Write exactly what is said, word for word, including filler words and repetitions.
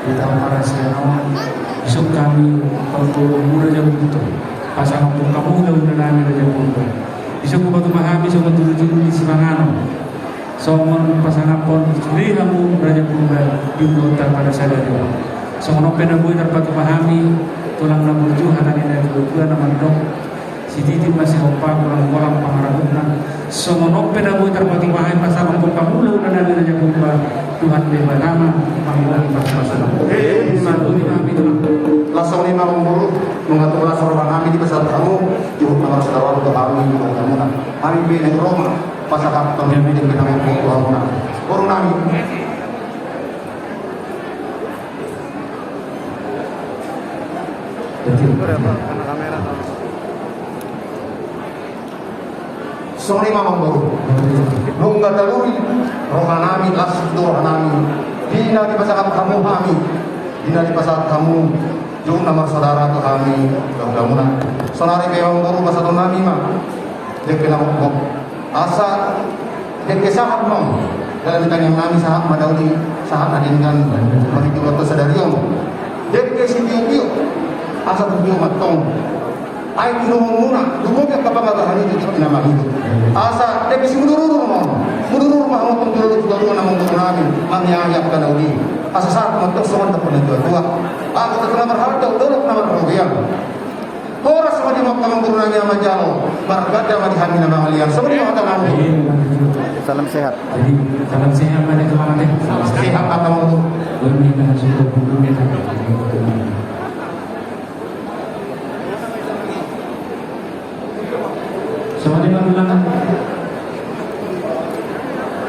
Di taon parasian on, dison hami pangkulo mura jabu tu pasangaphon hamu ulaon nami Raja Purba. Dison hupatupa hami songon tudu-tudu ni simanganon, songon pasangaphon sude hamu Raja Purba di ulaonta pada sadari on. Songon on pe na boi tarpatupa hami tulang na burju, hata ni na tua-tua na mandok: Sititi ma sihompa, golang-golang pangarahutna. Songon on pe na boi tarpatupa hami pasangaphon hamu ulaon nami Raja Purba, Tuhan Debata ma manggohi pasupasu. Emma tutu. Las songon i ma amangboru, nunga tung las roha nami dipasahat hamu, juhut na marsaoran tu hami di hamuna. Hami pe naeng ro ma pasahathon di hamuna. Boru nami. Songon i ma amangboru. Nunga talului roha nami, las do roha nami di na dipasahat hamu hami, di na dipasahat hamu juhut na marsaudara tu hami di hamuna. Saonari pe amangboru, pasahaton nami ma dengke na mokmok. Asa dengke sahat ma on, dalan ni tangiang nami, sahat ma na uli, sahat na denggan, marhite ulaonta sadari on. Dengke sitio-tio, asa tu tio ma tong. Ai inumonmuna, dumenggan ma pangabahan i tu tingki na mangidut. Asa dengke simudur-udur ma on, mudur-udur ma hamu tong tu ulaon ni tua-tua na manggohi nami, mangiangi angka na uli. Asa sahat ma tong songon dok ni na tua-tua. Angka na marhalto, dolok na marhagogoan. Horas ma di hamu amangboru nami na manjalo, marganda ma di hami na mangalean. Songon i ma hata nami. Salam sehat. Jadi, salam sehat ma di hamuna. Sehat ma amangboru.